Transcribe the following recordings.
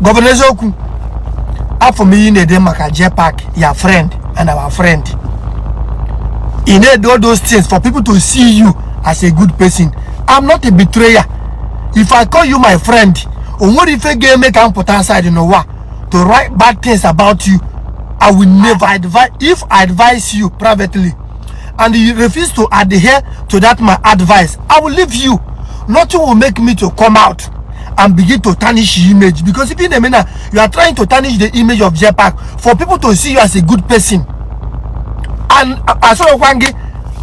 Governor Eziokwu, afọ m ihe na-ede maka Jpac, your friend and our friend. Ị na-ede all those things for people to see you as a good person. I'm not a betrayer. If I call you my friend, o nwere ife ga-eme ka m pụta outside n'ụwa to write bad things about you. I will never advise. If I advise you privately and you refuse to adhere to that my advice, I will leave you. Nothing will make me to come out and begin to tarnish your image, because if you na now you are trying to tarnish the image of Jpac for people to see you as a good person. And asọrọkwa gị,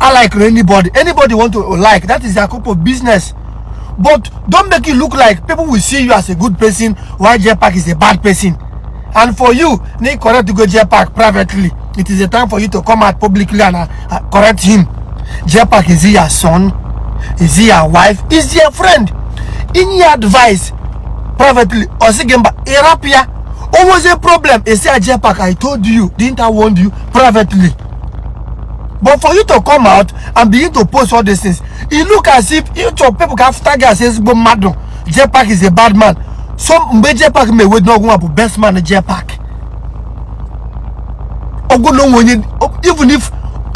I like anybody. Anybody want to like, that is their cup of business, but don't make it look like people will see you as a good person while Jpac is a bad person. And for you need correct to go Jpac privately, it is a time for you to come out publicly and correct him. Jpac, is he your son? Is he your wife? Is he your friend? In your advice privately, ọ sị gị mba, ịrapụ ya. O nwezie problem, esi a Jpac, "I told you, didn't I warn you privately?" But for you to come out and begin to post all these things, it look as if each of people ka after gị as ezigbo mmadụ. Jpac is a bad man. So mgbe Jpac ma ewedu ọgwụ nwa bụ best man Jpac ọgwụ na onwe onye.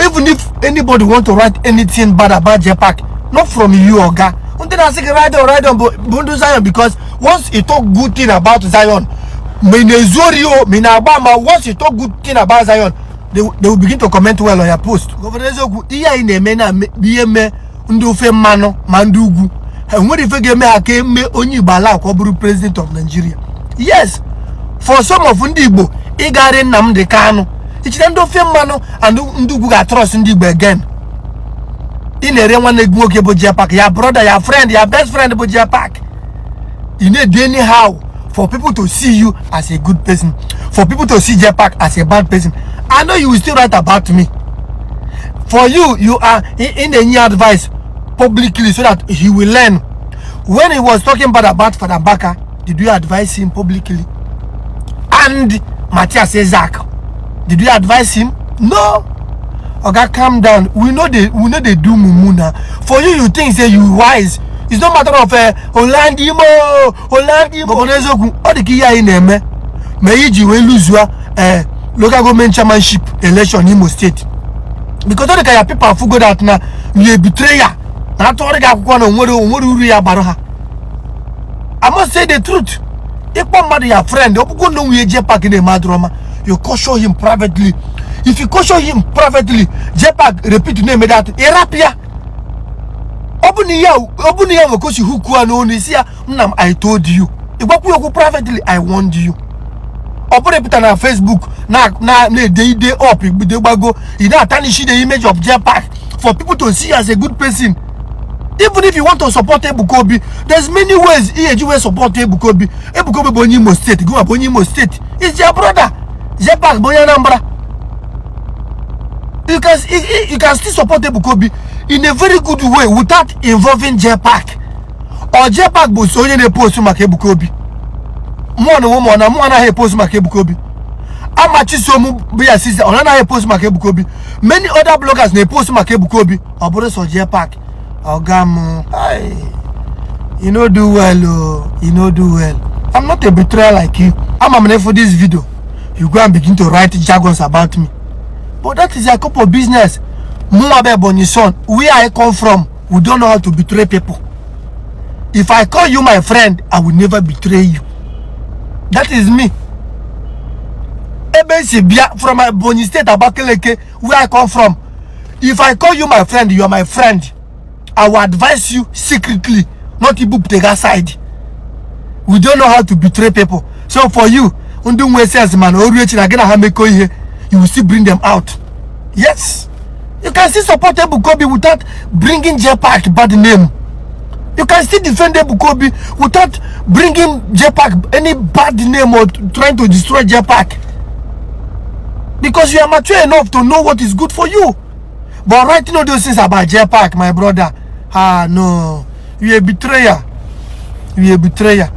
Even if anybody want to write anything bad about Jpac, not from you, oga. Ndị na-asị gị ride on, ride on bụ ndị Zion, because once you talk good thing about Zion, ma ị na-ezu ori o, ma ị na-agba ama, once you talk good thing about Zion, they will begin to comment well on your post. Governor Eziokwu, ihe anyị na-eme na ihe mee ndị ofe mmanụ ma ndị ugwu ha enwere ife ga-eme ha ka eme onye Igbo ala ka ọ bụrụ president of Nigeria. Yes, for some of ndị Igbo ịgarị Nnamdi Kanu ichite ndị ofe mmanụ and ndị ugwu ga-atrust ndị Igbo again. Ị na-ere nwanne gị nwoke bụ Jpac, ya brother, ya friend, ya best friend bụ Jpac. You na-do anyhow for people to see you as a good person, for people to see Jpac as a bad person. I know you will still write about me. For you, you are in a new advice publicly so that he will learn. When he was talking bad about Father Mbaka, did you advise him publicly? And Matthias Isaac, did you advise him? No. Oga, calm down. We know they do mumu na. For you, you think say you wise. It's no matter of Olandimo Olandimo. Governor Eziokwu, ọ dị ka ihe anyị na-eme ma iji wee luzua local government chairmanship election Imo State, because ọ dị ka ya people afugo that na you a betrayer na atụgharị gị akwụkwọ na onwere uru ya gbara ha. I must say the truth. Ịkpọ mmadụ ya friend, ọ bụgo na onwe Jpac na-eme adịrọma, you caution him privately. If you caution him privately, Jpac repeat na-eme that, ịrapụ ya. Ọ bụ na ihe nwere ka o si huku ya n'onu isi ya, "Nna m, I told you." Ịgbakwu ya okwu privately, "I warned you." Ọ bụrụ ịpụta na Facebook na na na-ede ide up igbude gbago, ị na-atarnish the image of Jpac for people to see you as a good person. Even if you want to support Ebuka Obi, there's many ways ihe eji wee support Ebuka Obi. Ebuka Obi bụ onye Imo State, gịnwa bụ onye Imo State, is your brother. Jpac bụ onye Anambra. You can still support Ebuka Obi in a very good way without involving Jpac. Or Jpac bụ so onye na-epost maka Ebuka Obi. Mụọ na onwe m, ọ na mụ anaghị epost maka Ebuka Obi. Amachisom bụ ya sister, ọ anaghị epost maka Ebuka Obi. Many other bloggers na-epost maka Ebuka Obi. Ọ bụrụ sọ Jpac, oga m, ai, you no do well o, you no do well. I'm not a betrayer like you. Ama m na for this video, you go and begin to write jargons about me, but that is your cup of business. Mụnwa bụ Ebonyi son. Where I come from, we don't know how to betray people. If I call you my friend, I will never betray you. That is me. Ebe m si bịa, from Ebonyi State, Abakaliki, where I come from, if I call you my friend, you are my friend. I will advise you secretly, not ibupụta side. We don't know how to betray people. So for you, ndị nwe sense, man, o ruo echi na gị na ha mekọ ihe, you will still bring them out. Yes, you can still support Ebuka Obi without bringing Jpac bad name. You can still defend Ebuka Obi without bringing Jpac any bad name or trying to destroy Jpac, because you are mature enough to know what is good for you. But writing all those things about Jpac, my brother, ah, no, you a betrayer, you a betrayer.